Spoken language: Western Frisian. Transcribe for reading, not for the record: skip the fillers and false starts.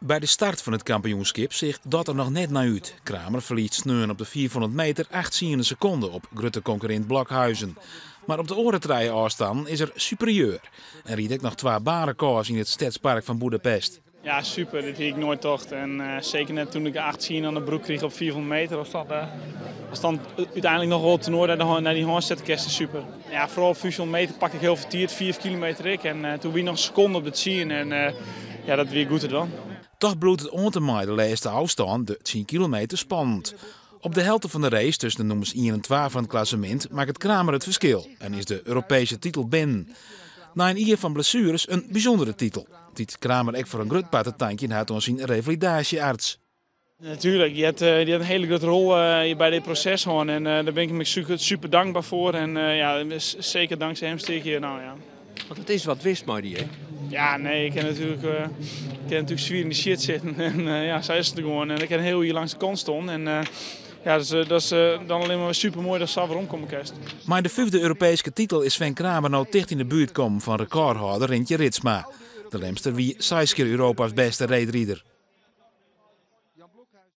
By de start fan it kampioenskip seach dat der noch net nei út. Kramer ferliest sneon op de 500 meter 8 tsiende sekonde op grutte konkurrint Blokhuijsen. Mar op de oare trije ôfstannen is er superieur en rydt ek noch twa baanrekôrs yn it stedspark fan Boedapest. Ja, super. Dit hie ik noait tocht. En seker net toen ik 8-10 oan de broek krige op 500 meter. As dat, as dan úteinlik noch wol it toernoai nei dy hân sette kinst, is super. Ja, foaral op 500 meter pak ik hiel folle tiid, 5 kilometer ek. En toen wie noch in sekonde op de 10 en ja, dat wie goed te dwaan. Toch bliuwt it oant en mei de lêste ôfstân, de 10 kilometer, spannend. Op de helte fan de race tusken de nûmers ien en twa fan it klassemint makket Kramer it ferskil en is de Europeeske titel binnen. Nei in jier fan blessueres in bysûndere titel, dy't Kramer ek foar in grut part te tankjen hat oan syn revalidaasje-arts. Natuerlik, dy hat in hiele grutte rol by dit proses hân en dêr bin ik him super, super dankber foar. En ja, seker tanksij him stean ik hjir no, ja. Want it is wat wist mei dy, hè? Ja, nee, ik kin natuerlik swier yn de shit sitten. En ja, sa is it gewoan. En ik ha in hiel jier langs de kant stien. En ja, dat is dan allinnich mar super moai dat sa weromkomme kinst. Mei de fyfde Europeeske titel is Sven Kramer no ticht yn de buert kommen fan rekôrhâlder Rintje Ritsma. De Lemster wie seis kear Europa's bêste reedrider.